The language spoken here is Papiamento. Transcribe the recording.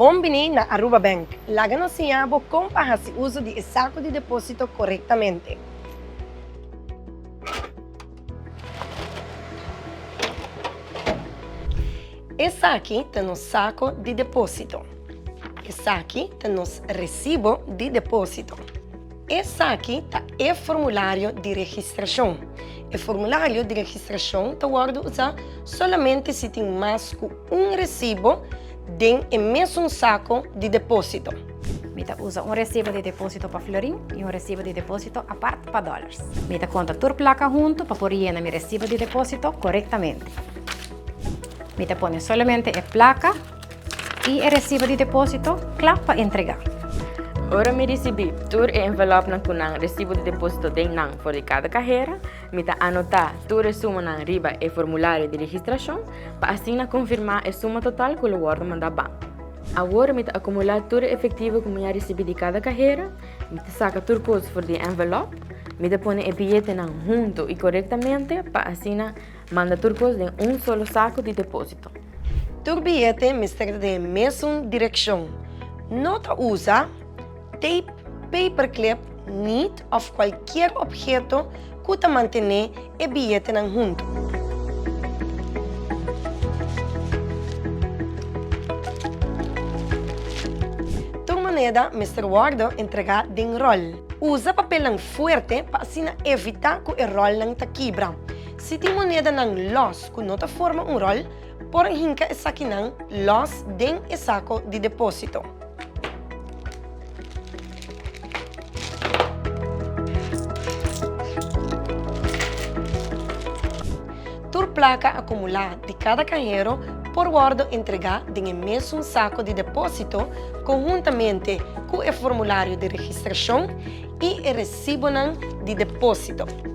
Bon bini na Aruba Bank. Laga nos siña bo kon pa hasi uso di e sako di deposito korektamente. Esaki ta nos sako di deposito. Esaki ta nos resibo di deposito. Esaki ta e formulario di registrashon. E formulario di registrashon ta wòrdu usá solamente si tin mas ku un resibo den e mesun sako di depósito. Mi ta usa un resibo di depósito pa florin i un resibo di depósito apart pa dòlars. Mi ta konta tur plaka huntu pa por yena mi resibo di depósito korektamente. Mi ta pone solamente e plaka i e resibo di depósito kla pa entregá. Ora mi risibí tur e envelòpnan ku nan resibo di depósito den nan for di kada kahera, mi ta anotá tur e sumanan riba e formulario di registrashon pa asina konfirmá e suma total ku lo wòrdu mandá banko. Awor mi ta akumulá tur e efektivo ku mi a risibí di kada kahera, mi ta saka tur kos for di e envelòp, mi ta pone e biyetenan huntu i korektamente pa asina Manda tur kos den un solo saku di depósito. Tur biyete mester ta den e mesun direkshon. No ta usa tape, paperclip, nit òf kualkier opheto ku ta mantené e biyetenan huntu. Tur moneda mester wòrdu entregá den ròl. Usa papelnan fuerte pa asina evitá ku e ròlnan ta kibra. Si tin monedanan lòs ku no ta forma un ròl, por hinka esakinan lòs den e sako di depósito. Tur plaka akumulá di kada kahero por wòrdu entregá den e mesun sako di depósito konhuntamente ku e formulario di registrashon i e resibonan di depósito.